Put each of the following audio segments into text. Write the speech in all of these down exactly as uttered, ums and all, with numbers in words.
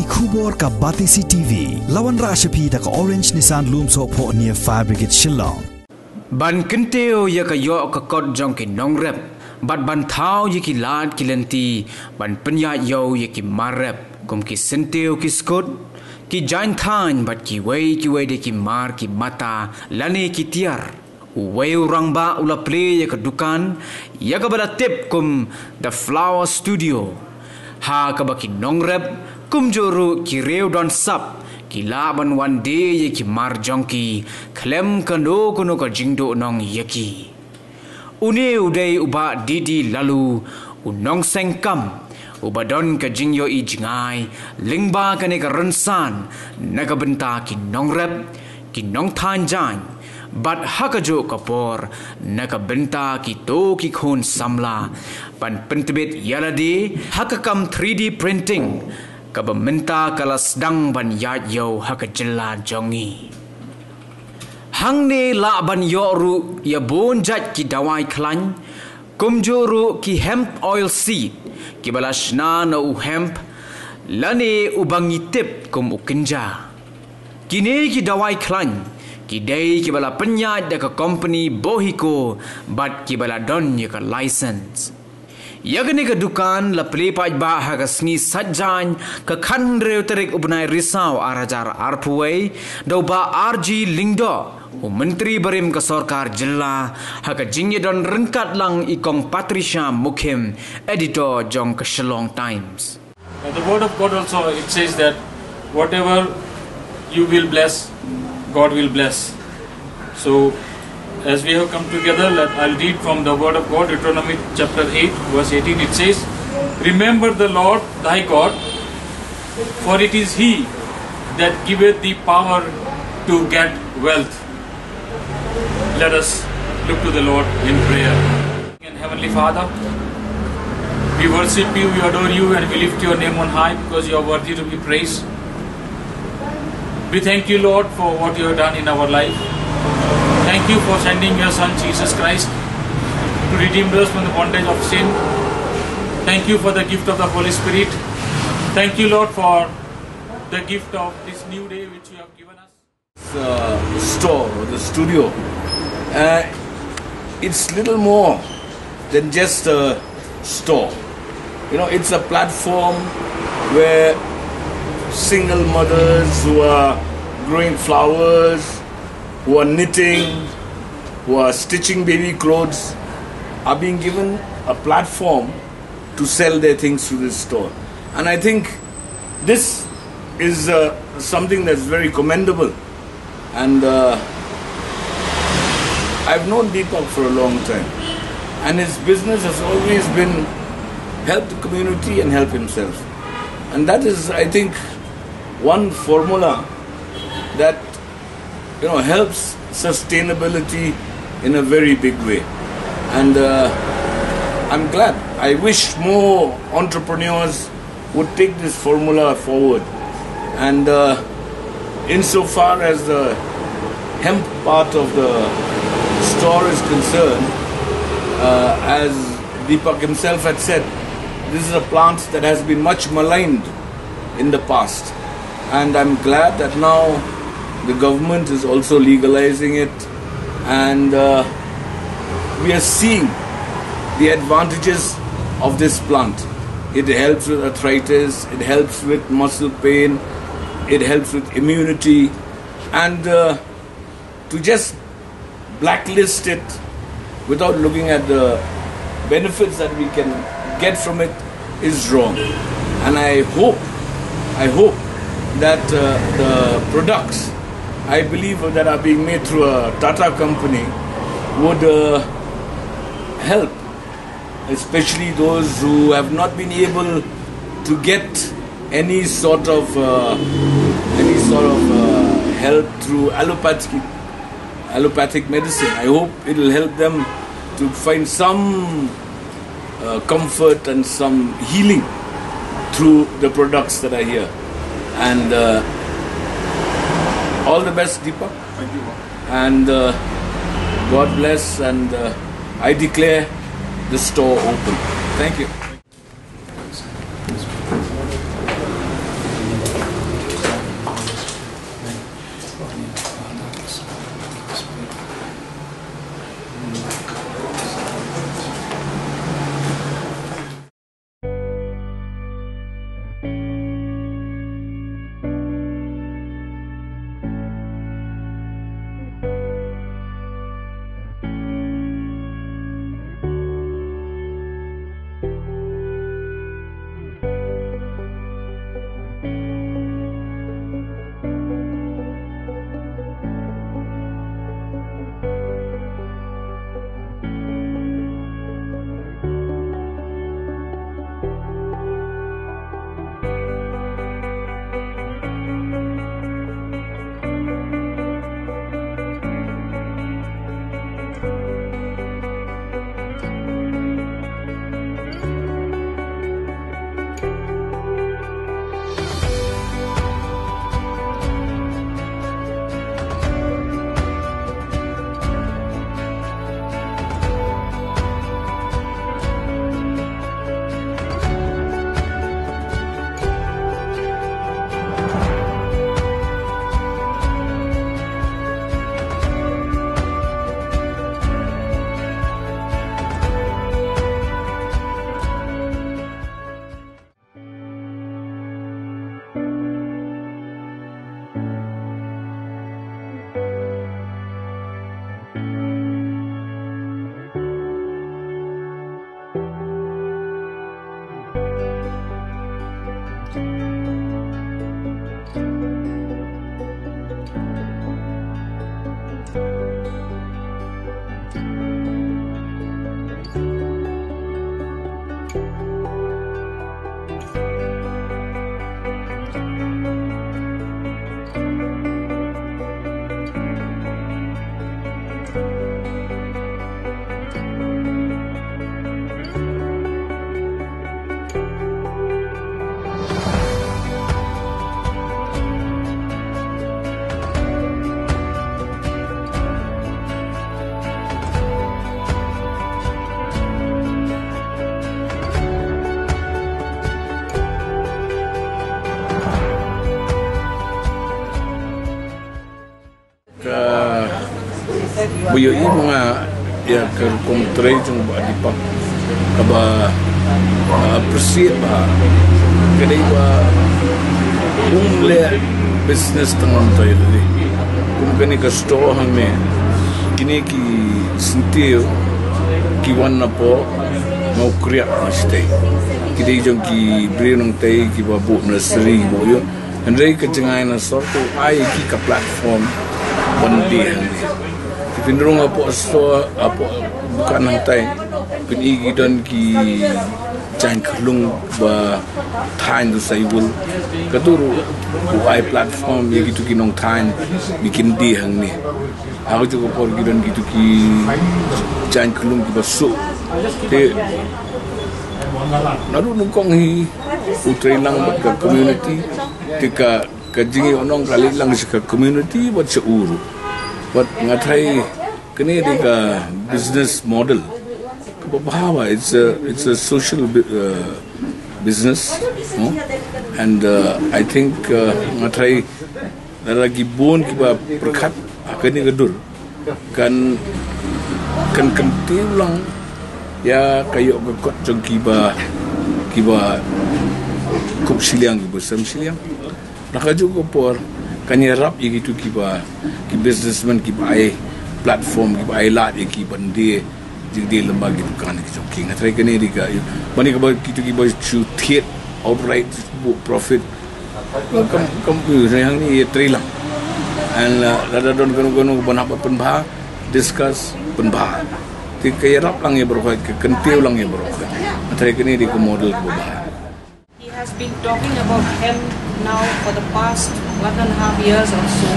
Khubor ka Batesi T V, la wanrah sha phi da ka Orange Nissan Lumsohphoh near Fire Brigade Shillong. Ban kyntiew ïa ka ïoh ka kot jong ki nongrep, bad ban thaw ïa ki lad ki lynti, ban pynïaid ïew ïa ki mar rep, kum ki syntiew ki skud, ki jaiñ thaiñ bad kiwei kiwei de ki mar ki mata, lane ki tiar. Uwei u rangbah u la plie ïa ka dukan, ïa kaba la tip kum The Flower Studio, ha kaba ki nongrep, kumjuh ruh ki riew don sap, ki lah ban wan die ïa ki mar jong ki, khlem kano kano ka jingduhnong ïa ki. Une u dei u Bah D D Laloo, u nongseng kam, uba don ka jingïohi jngai lyngba kane ka rynsan, na ka bynta ki nongrep, ki nongthaiñ jaiñ, bad ha kajuh ka por, na ka bynta kito ki khun samla, ban pyntbit ïa lade ha ka kam three D printing, kaba mynta ka la sdang ban ïaid ïew ha ka jylla jong ngi. Hangne lah ban ïoh ruh ïa bun jait ki dawai khlaiñ, kumjuh ruh ki hemp oil seed, kiba la shna na u hemp, lane uba ngi tip kum u kynja. Kine ki dawai khlaiñ, ki dei kiba la pynïaid da ka kompani Bohiko, bad kiba la don ïa ka license. Ïa kane ka dukan la plie paidbah ha ka sngi Saitjaiñ, ka khathynriew tarik u bnai Risaw ar hajar arphew wei, da u Bah R G Lyngdoh, u Myntri barim ka Sorkar Jylla, ha ka jingïadon ryngkat lang i Kong Patricia Mukhim, editor jong ka Shillong Times. Now, the word of God also, it says that whatever you will bless, God will bless. So, as we have come together, let, I'll read from the word of God, Deuteronomy chapter eight, verse eighteen. It says, "Remember the Lord thy God, for it is he that giveth thee power to get wealth." Let us look to the Lord in prayer. And Heavenly Father, we worship you, we adore you, and we lift your name on high because you are worthy to be praised. We thank you, Lord, for what you have done in our life. Thank you for sending your Son, Jesus Christ, to redeem us from the bondage of sin. Thank you for the gift of the Holy Spirit. Thank you, Lord, for the gift of this new day which you have given us. Uh, store, the studio, uh, it's little more than just a store. You know, it's a platform where single mothers who are growing flowers, who are knitting, who are stitching baby clothes, are being given a platform to sell their things through this store. And I think this is, uh, something that's very commendable. And, uh, I've known Deepak for a long time. And his business has always been help the community and help himself. And that is, I think, one formula that, you know, helps sustainability in a very big way. And, uh, I'm glad. I wish more entrepreneurs would take this formula forward. And, uh, insofar as the hemp part of the store is concerned, uh, as Deepak himself had said, this is a plant that has been much maligned in the past. And I'm glad that now the government is also legalizing it. And, uh, we are seeing the advantages of this plant. It helps with arthritis, it helps with muscle pain, it helps with immunity. And, uh, to just blacklist it without looking at the benefits that we can get from it is wrong. And I hope, I hope that, uh, the products, I believe, that are being made through a Tata company would, uh, help, especially those who have not been able to get any sort of, uh, any sort of, uh, help through allopathic, allopathic medicine. I hope it'll help them to find some, uh, comfort and some healing through the products that are here. And, uh, all the best, Deepak. Thank you. And, uh, God bless, and, uh, I declare the store open. Thank you. Ka ba ïohi ma nga ïa ka rukom trei jong Bah Deepak, kaba nga appreciate bha. Ka dei ba um leh business tang lam tai lei. Kum kane ka store hangne, kine ki syntiew ki wan napoh Mawkriat na shatei. Ki dei jong ki briew nongtei kiba buh nursery, kiba ïoh. Hynrei ka jngai na sor ka ai ki ka platform ban die hangne. Te phin rung hapoh store, hapoh dukan hangtai, phin i ki don ki jaiñ khlung ba thaiñ da sa iwul. Ka dur u ai platform ïa kitu ki nongthaiñ ba kin die hangne. Ha kajuh ka por ki don kitu ki jaiñ khlung kiba suk. Te naduh nyngkong hi u trei lang bad ka community. Te ka, ka jingïohnong ka leit lang sha ka community bad sha u ruh. Bad nga tharai kane dei ka business model kaba bha bha. It's a, it's a social bu-, uh, business, no? And, uh, I think, uh, nga tharai lada ki bun kiba pyrkhat ha kane ka dur, kan, kan kyntiew lang ïa ka ïoh ka kot jong kiba, kiba kup shiliang, kiba sem shiliang. Na kajuh ka por kan ïarap ïa kitu kiba, ki businessman kiba ai platform, kiba ai lad ïa ki ban die jingdie lyngba ki dukan ki jong ki. Nga tharai kane dei ka, mane kaba kitu kiba shu thied outright, buh profit. Kam, kam, eh, hangne ïa trei lang. And, uh, lada don kano kano ban hap ban pynbha, discuss, pynbha. Te ka ïarap lang ïa baroh, ka kyntiew lang ïa baroh. Nga tharai kane dei ka model kaba bha. He has been talking about hemp now for the past one and a half years or so.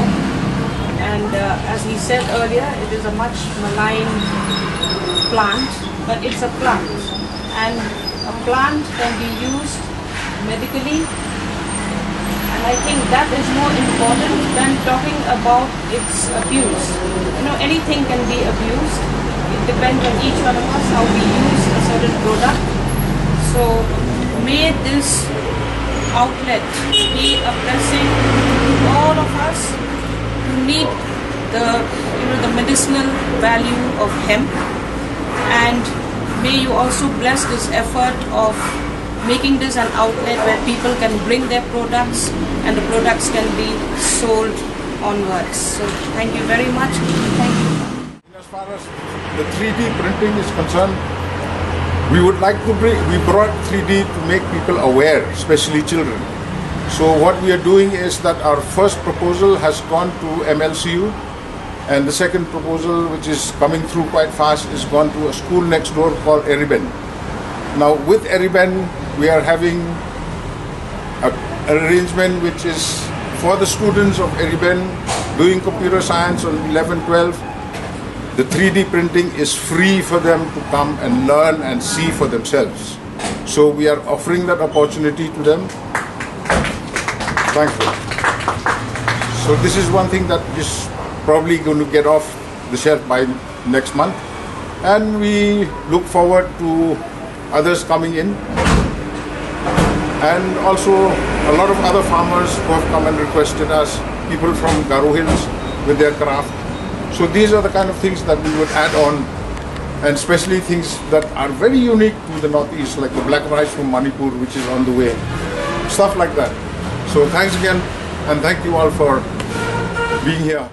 And, uh, as he said earlier, it is a much maligned plant, but it's a plant. And a plant can be used medically. And I think that is more important than talking about its abuse. You know, anything can be abused. It depends on each one of us how we use a certain product. So may this outlet be a blessing to all of us who need the, you know, the medicinal value of hemp. And may you also bless this effort of making this an outlet where people can bring their products and the products can be sold onwards. So thank you very much. Thank you. As far as the three D printing is concerned, we would like to bring, we brought three D to make people aware, especially children. So what we are doing is that our first proposal has gone to M L C U, and the second proposal, which is coming through quite fast, is gone to a school next door called Eriben. Now, with Eriben, we are having a, an arrangement which is for the students of Eriben doing computer science on eleven, twelve. The three D printing is free for them to come and learn and see for themselves. So we are offering that opportunity to them. Thank you. So this is one thing that is probably going to get off the shelf by next month. And we look forward to others coming in. And also a lot of other farmers who have come and requested us, people from Garo Hills with their craft. So these are the kind of things that we would add on, and especially things that are very unique to the Northeast, like the black rice from Manipur, which is on the way, stuff like that. So thanks again, and thank you all for being here.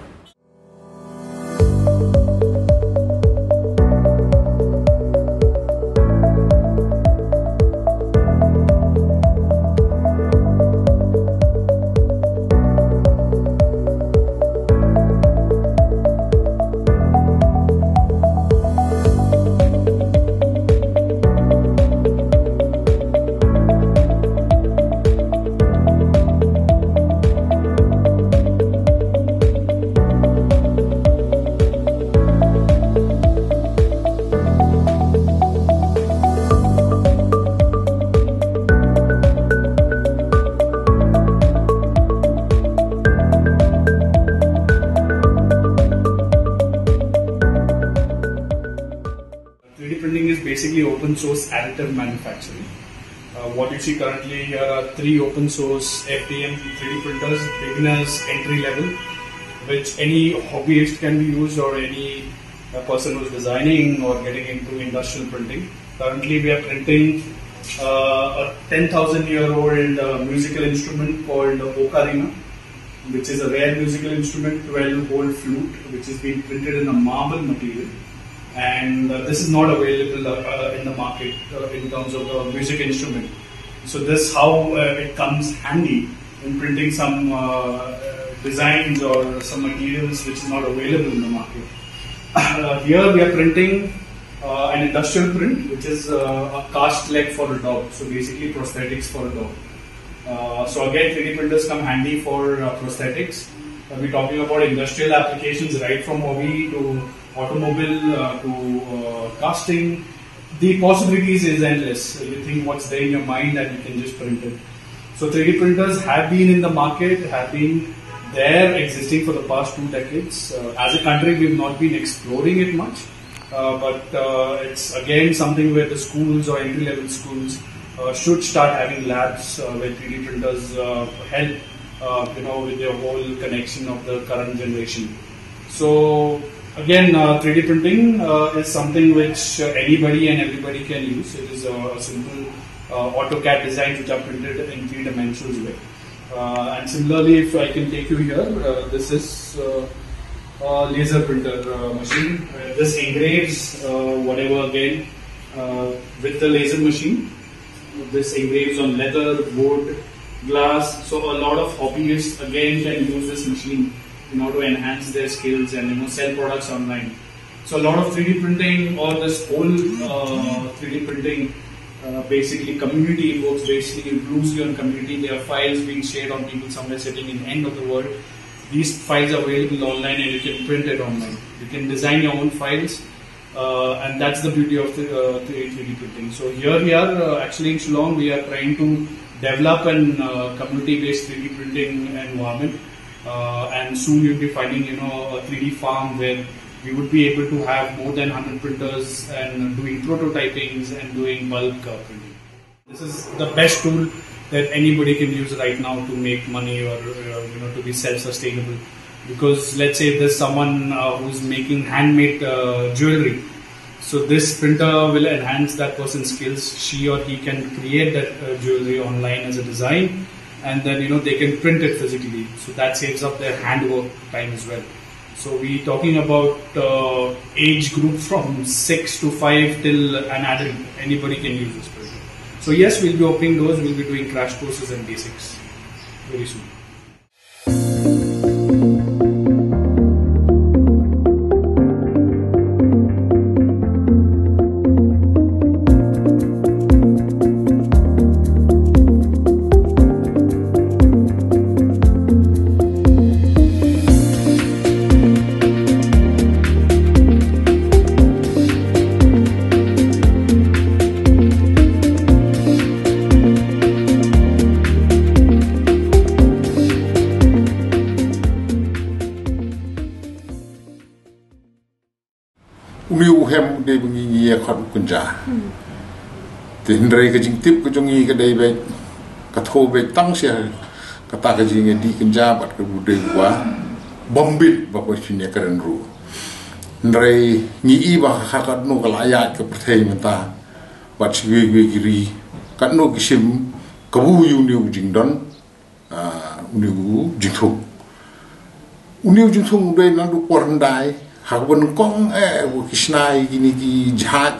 Open source additive manufacturing. Uh, what you see currently here are three open source F D M three D printers, beginners, entry level, which any hobbyist can be used, or any a person who's designing or getting into industrial printing. Currently, we are printing uh, a ten thousand year old uh, musical instrument called the ocarina, which is a rare musical instrument, twelve hole flute, which is being printed in a marble material. And uh, this is not available uh, uh, in the market uh, in terms of the music instrument. So this how uh, it comes handy in printing some uh, uh, designs or some materials which is not available in the market. Uh, here we are printing uh, an industrial print, which is uh, a cast leg for a dog. So basically prosthetics for a dog. Uh, so again, three D printers come handy for uh, prosthetics. Uh, we're talking about industrial applications, right from hobby to automobile uh, to uh, casting. The possibilities is endless. You think what's there in your mind and you can just print it. So three D printers have been in the market, have been there, existing for the past two decades. Uh, as a country, we've not been exploring it much, uh, but uh, it's again something where the schools or entry-level schools uh, should start having labs uh, where three D printers uh, help, uh, you know, with their whole connection of the current generation. So again, uh, three D printing uh, is something which uh, anybody and everybody can use. It is a, a simple uh, AutoCAD designs which are printed in three dimensional way. Uh, and similarly, if I can take you here, uh, this is uh, a laser printer uh, machine. Uh, this engraves uh, whatever again uh, with the laser machine. This engraves on leather, wood, glass. So a lot of hobbyists again can use this machine in order to enhance their skills and, you know, sell products online. So a lot of three D printing or this whole uh, three D printing uh, basically community, it works basically loosely on community. There are files being shared on people somewhere sitting in the end of the world. These files are available online and you can print it online. You can design your own files, uh, and that's the beauty of the uh, three D printing. So here we are uh, actually in Shillong. We are trying to develop an uh, community-based three D printing environment, uh, and soon you'll be finding, you know, a three D farm where we would be able to have more than one hundred printers and doing prototypings and doing bulk uh, printing. This is the best tool that anybody can use right now to make money or uh, you know, to be self-sustainable. Because let's say if there's someone uh, who's making handmade uh, jewelry, so this printer will enhance that person's skills. She or he can create that uh, jewelry online as a design, and then, you know, they can print it physically. So that saves up their handwork time as well. So we're talking about uh, age group from six to five till an adult. Anybody can use this program. So yes, we'll be opening doors. We'll be doing crash courses and basics very soon. Une u hem u dei ba ngi ngi ïa khot u kynja. Te hynrei ka jingtip ka jong ngi ka dei beit, ka thoh beit tang sha kata ka jingïadih kynja bad ka u dei ba bym bit ba ka shu ïa kren ruh. Hynrei ngi i ba ha katno ka la ïaid ka pyrthei mynta bad sha kiwei kiwei ki ri, katno ki shim kabu ïa une u jingdon. Ah, une u jingthung. Une u jingthung u dei naduh por hyndai, ha kaba nyngkong eh, ba ki shna ïa kine ki jahaj,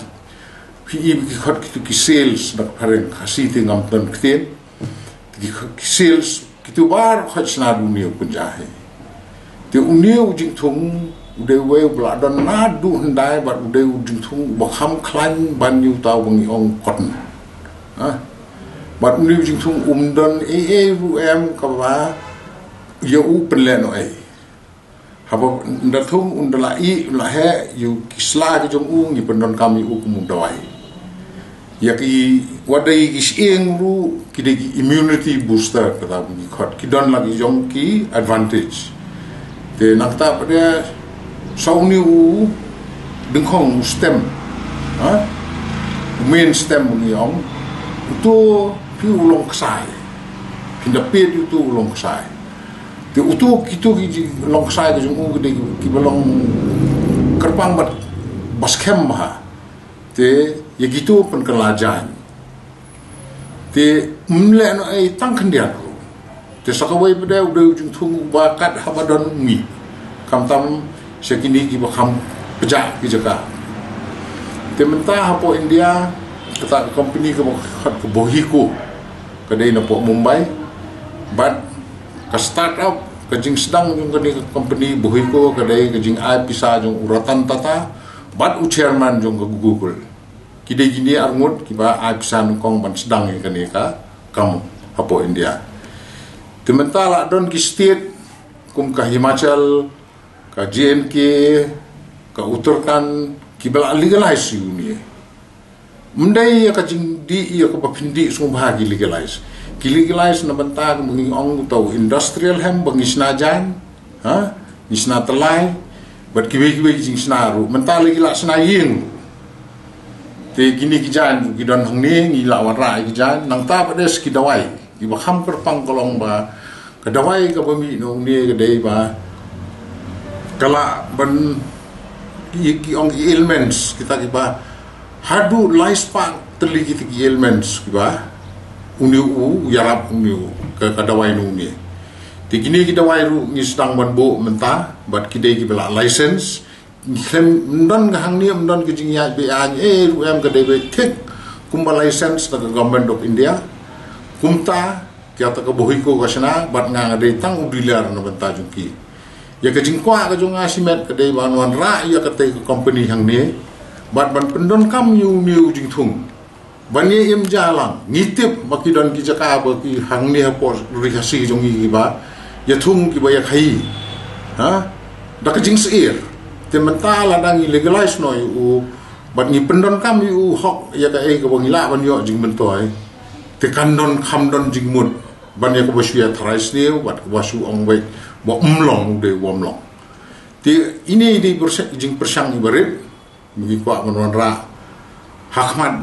phi i ba ki khot kitu ki sails, na ka phareng Khasi te ngam don ktien, ki khot ki sails, kitu baroh khot shna da une u kynja hi. Te une u jingthung, u dei uwei uba la don naduh hyndai bad u dei u jingthung uba kham khlaiñ ban ïa uta uba ngi ong cotton. Ha? Bad une u jingthung um don ei ei ruh em kaba ïa u pynlehnohei. Haba ynda thung un da la ïeh, un la heh, ïa ki sla ki jong u ngi pyndonkam ïa u kum u dawai. Ïa ki, wat dei ki shyieng ruh, ki dei ki immunity booster kata ba ngi khot. Ki don la ki jong ki advantage. Te nangta pat de sa une u dyngkhong u stem. Ha? Main stem ngi ong, uto phi u long ksai. Phi da pit uto u long ksai. Te uto kito ki jing long ksai ka jong u ki dei kiba long kyrpang bad ba skhem bha. Te ïa kito pynkylla jaiñ. Te ym leh noh ei tang khyndiat ruh. Te sa kawei pat de u dei u jingthung uba kat haba don u mih. Khamtam sha kine kiba kham pjah ki jaka. Te mynta hapoh India, kata ka company kaba khot ka Bohiko, ka dei napoh Mumbai. Bad ka start up, ka jingsdang jong kane ka company Bohiko ka dei ka jingai pisa jong u Ratan Tata bad u chairman jong ka Google. Ki dei kine arngut kiba ai pisa nyngkong ban sdang ïa kane ka kam hapoh India. Te mynta la don ki state kum ka Himachal, ka J and K, ka Uttarakhand, kiba la legalize ïa une. Ym dei ïa ka jingdih ïa kaba pyndih sngewbha ki legalize. Ki legalize na bynta kaba ngi ong uta u industrial hemp ba ngi shna jaiñ, ha? Ngi shna tyllai bad kiwei kiwei ki jingshna ruh. Mynta la ki la shna ïing ruh. Te kine ki jaiñ ruh ki don hangne, ngi la wanrah ïa ki jaiñ. Nangta pat de sa ki dawai kiba kham kyrpang ka long ba ka dawai kaba mih na une ka dei ba ka lah ban, ki ong ki ailments, kita kiba haduh lai spah tylli kita ki ailments kiba une u ïarap une u ka, ka dawai na une. Te kine ki dawai ruh ngi sdang ban buh mynta bad ki dei kiba la license. Ym don ka hangne, ym don ka jingïaid beit eh ruh em, ka dei beit thik kumba license na ka Government of India. Kumta kata ka Bohiko ka shna bad nga nga dei tang u dealer na bynta jong ki. Ïa ka jingkwah ka jong nga shimet ka dei ban wanrah ïa kata ka company hangne bad ban pyndonkam ïa une u jingthung. Ban ïa im ja lang, ngi tip ba ki don ki jaka ba ki hangne hapoh ri Khasi jong ngi kiba ïathung kiba ïa khaïi, ha, da ka jingsyier. Te mynta lada ngi legalize noh ïa u bad ngi pyndonkam ïa u hok ïa kaei kaba ngi lah ban ïoh jingmyntoi, te kan don, kham don jingmut ban ïa kaba shu ïa tharai sniew bad kaba shu ong beit ba um long, u dei u bym long. Te ine i dei pyrshang, jingpyrshang iba rit. Ngi kwah ban wanrah ha khmat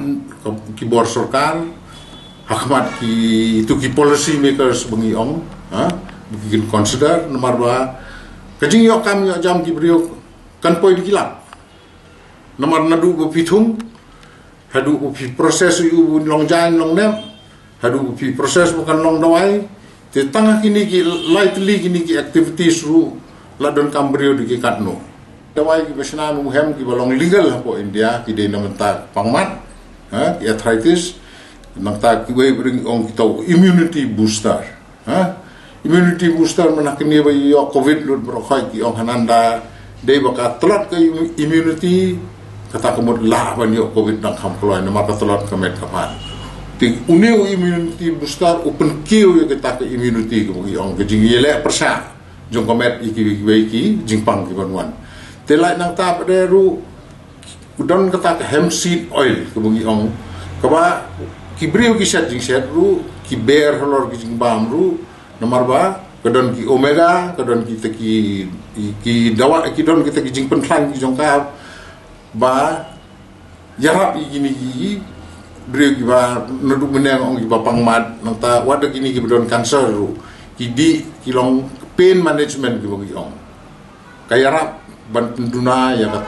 ki bor sorkar, ha khmat kito ki policy makers ba ngi ong, ha, ba ki kin consider, namar ba ka jingïoh kam ïoh jam ki briew kan poi da ki lak. Namar naduh ba phi thung haduh ba phi process ïa u long jaiñ long nep, haduh ba phi process ba kan long dawai, te tang ha kine ki lai tylli kine ki activities ruh la donkam briew da ki katno. Dawai kiba shna na u hemp kiba long legal hapoh India ki dei na bynta ka pangmat, ha, ki arthritis, nangta kiwei pat de ngi ong kita u immunity booster. Ha? Immunity booster mynta kine ba ïoh covid lut baroh khoit ki ong hanan da dei ba ka tlot ka immu-, immunity, kata ka mut lah ban ïoh covid dang kham kloi namar ka tlot ka met ka phad. Te une u immunity booster u pynkiew ïa kata ka immunity kaba ngi ong ka jingïaleh pyrshah jong ka met ïa kiwei kiwei ki jingpang kiban wan. Te lait nangta pat de ruh u don kata ka hemp seed oil kaba ngi ong, kaba ki briew ki shet jingshet ruh, ki ber halor ki jingbam ruh, namar ba ka don ki omega, ka don kita ki, ki, ki dawa, ki don kita ki jingpynkhlaiñ ki jong ka ba ïarap ïa kine ki briew kiba naduh mynne ong kiba pangmat, nangta wat da kine kiba don cancer ruh, ki dih, ki long pain management kiba ngi ong. Ka ïarap ban pynduna ïa ka,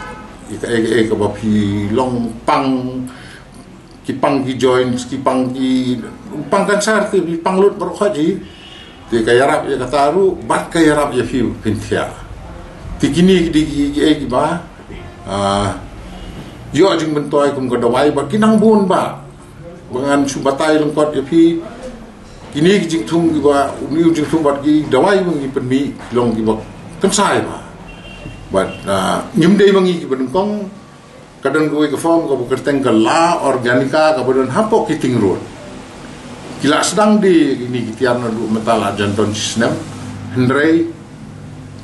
ïa ka, ïa ka, ïa kaba phi long pang, ki pang ki joints, ki pang ki, pang cancer te phi pang lut baroh khoit hi. Te ka ïarap ïa kata ruh bad ka ïarap ïa phi phin thiah. Te kine ki dei ki, ki, kiba, ah, ïoh jingmyntoi kum ka dawai bad ki nang bun ba ba ngan shu batai lyngkot ïa phi. Kine ki jingthung kiba, une u jingthung bad ki dawai ba ngi pynmih ki long kiba kynsai ba. Bad, ah, ngim dei ma ngi kiba nyngkong, ka don kawei ka form kaba kyrteng ka La Organica kaba don hapoh Keating Road. Ki la sdang de kine ki tiar naduh mynta la jan don shisnem. Hynrei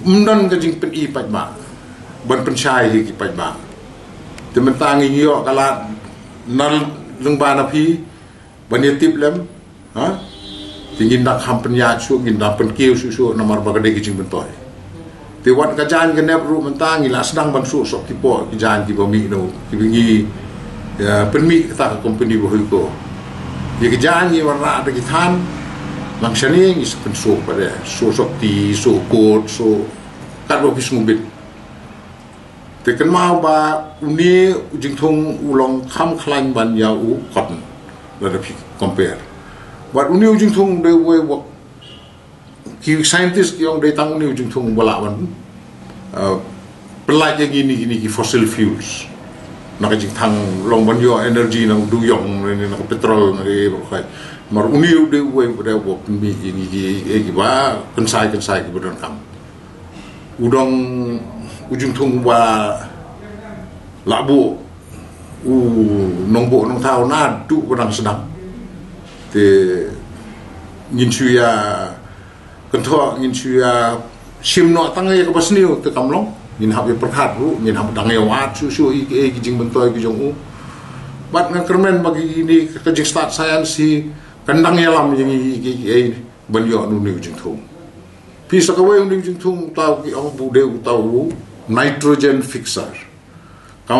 ym don ka jingpyni paidbah ban pynshai hi ki paidbah. Te mynta ngi ïoh ka lad na lyngba na phi ban ïa tip lem, ha? Te ngin da kham pynïaid shuh, ngin da pynkiew shuh shuh namar ba ka dei ka jingmyntoi. Te wat ka jaiñ ka nep ruh mynta ngi la sdang ban shuh sop ki poh ki jaiñ kiba mih no, kiba ngi Ïa pynmih kata ka company ba hoi ko. Ïa ka jaiñ ngi wanrah da ki than. Nang shane ngi sa pynsuh pat de. Suh sopti, suh kot, suh katba phi sngewbit. Te kynmaw ba une u Jingthung u long kham khlaiñ ban ïa u cotton. Lada phi compare. Bad une u Jingthung u dei uwei u ki scientist ki ong dei tang une u Jingthung ba lah ban, uh, pyllait ïa kine, kine ki fossil fuels. Na ka jingthang long ban ïoh energy na u duyong, na, na ka petrol, na ka, eh, ba khai. Namar une u dei uwei u dei uba pynmih ïa kine ki, eh, kiba kynsai, kynsai kiba donkam. U dang, u Jingthung ba lah buh u nongbuh nongthaw naduh ba dang sdang. Te ngin shu ïa kynthoh, ngin shu ïa shim noh tang ïa kaba sniew te kam long. Ngin hap ïa pyrkhat ruh, ngin hap dang ïa wad shuh shuh ïa ki, ïa ki jingmyntoi ki jong u. Bad nga kyrmen ba kine ka jingstad science hi kan dang ïalam ïa ngi, ïa ki, ïa ki, ïa ki ban ïoh une u Jingthung. Phi sa kawei une u Jingthung uta u ki ong u dei uta u nitrogen fixer. Ka,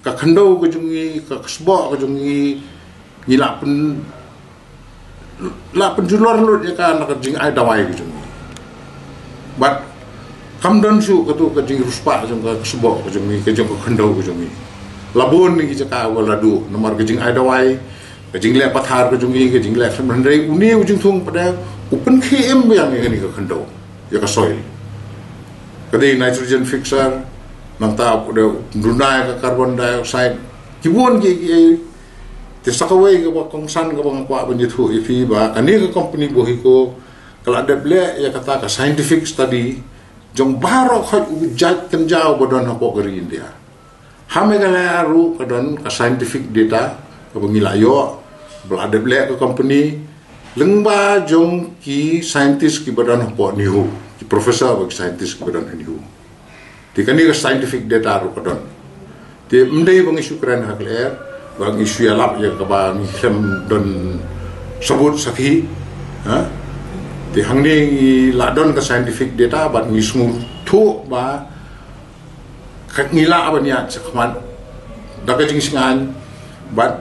ka khyndew ka jong ngi, ka, ka sboh ka jong ngi, ngi lah pyn, lah pynjulor lut ïa ka na ka jingai dawai ka jong ngi. Bad kam don shuh katu ka jingriewspah jong ka sboh ka jong ngi, ka jong ka khyndew ka jong ngi. La bun ki jaka ba la duh namar ka jingai dawai, ka jingleh pathar ka jong ngi, ka jingleh khlem, hynrei une u Jingthung pat de u pynkhie im biang ïa kane ka khyndew, ïa ka soil. Ka dei nitrogen fixer, nangta u dei u pynruna ïa ka carbon dioxide. Ki bun ki, ki, te sa kawei kaba kongsan kaba nga kwah ban ïathuh ïa phi ba kane ka company ba hoi ko ka la dep leh ïa kata ka scientific study jong baroh khoit u jait kynjaw ba don hapoh ka ri India. Ha Meghalaya ruh ka don ka scientific data kaba ngi la ïoh, ba la dep leh ka company lyngba jong ki scientist kiba don hapoh NEHU, ki professor bad ki scientist kiba don ha NEHU. Te kane ka scientific data ruh ka don. Te ym dei ba ngi shu kren ha ka lyer, ba ngi shu ïalap ïa kaba ngi khlem don sabut sakhi. Ha? Te hangne ngi la don ka scientific data bad ngi sngewthuh ba ka ngi lah ban ïaid shakhmat da ka jingsngewbha bad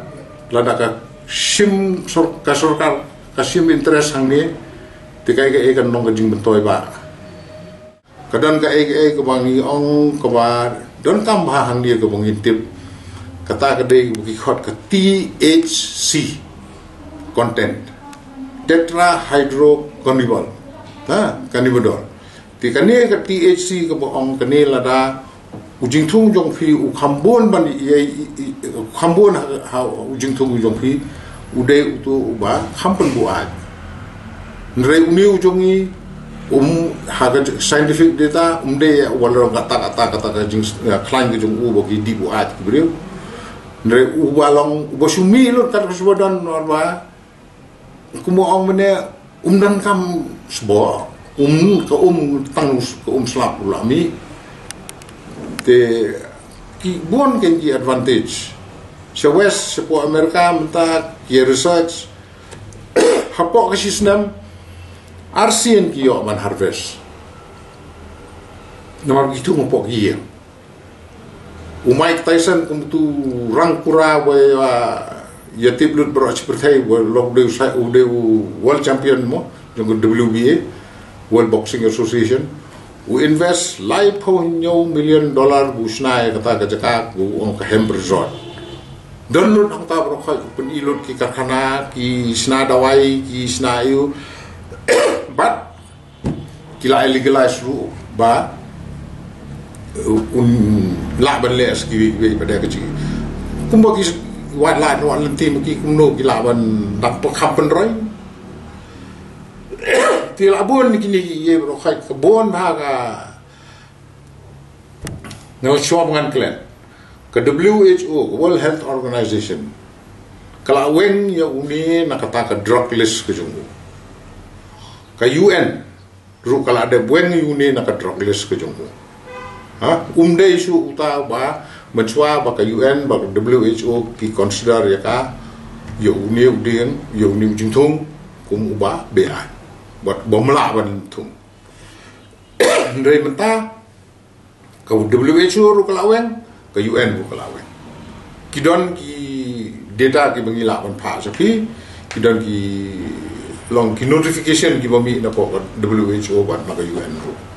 lada ka shim sor-, ka sorkar ka shim interest hangne, te kaei kaei kan long ka jingmyntoi ba ka don kaei kaei kaba ngi ong kaba donkam bha hangne kaba ngi tip. Kata ka dei ba ki khot ka T H C content, tetrahydrocannabinol. Ha, cannabinol. Te kane ka T H C kaba ong kane lada u Jingthung jong phi u kham bun ban ïa, i, i, u kham bun ha, ha u Jingthung jong phi u dei utu uba kham pynbuaid. Hynrei une u jong ngi um ha ka scientific data um dei uba long kata kata kata ka jing, eh, khlaiñ ka jong u ba ki dih buaid ki briew. Hynrei uba long uba shu mih lut kat ka shu ba don namar ba kumba ong mynne um donkam sboh, um ka um tang ka um slap u la mih. Te ki bun kein ki advantage. Sha West, shapoh America mynta ki research hapoh ka shi snem arsien ki ïoh ban harvest. Namar ki thung hapoh ki ïing. U Mike Tyson kum tu rang kura ba ïa, ïa tip lut baroh shi pyrthei ba long u dei u sa-, u dei u world champion mo jong ka W B A, World Boxing Association. U invest laiphew hynñiew million dollar ba u shna ïa kata ka jaka ba u ong ka hemp resort. Don lut hangta baroh khoit u pyni lut ki karkhana, ki shna dawai, ki shna ïu. Bad ki la legalize ruh ba un lah ban leh sa kiwei kiwei pat de ka jingim. Kumba ki wad lad wad lynti ma ki kumno ki lah ban dang pynkham pynroi. Te la bun kine ki ïa baroh khoit ka bun bha ka Nga shuwa ba ngan klet. Ka W H O, ka World Health Organization, ka la weng ïa une na kata ka drug list ka jong u. Ka U N ruh ka la dep weng ïa une na ka drug list ka jong u. Ha? Um dei shuh uta ba mynshuwa ba ka U N ba ka W H O ki consider ïa ka, ïa une u dieng, ïa une u jingthung kum uba beaiñ. Bad ba mlah ban thung. Hynrei mynta ka W H O ruh ka la weng, ka U N ruh ka la weng. Ki don ki data ki ba ngi lah ban phah sha phi, ki don ki long ki notification ki ba mih na ka W H O bad na ka U N ruh.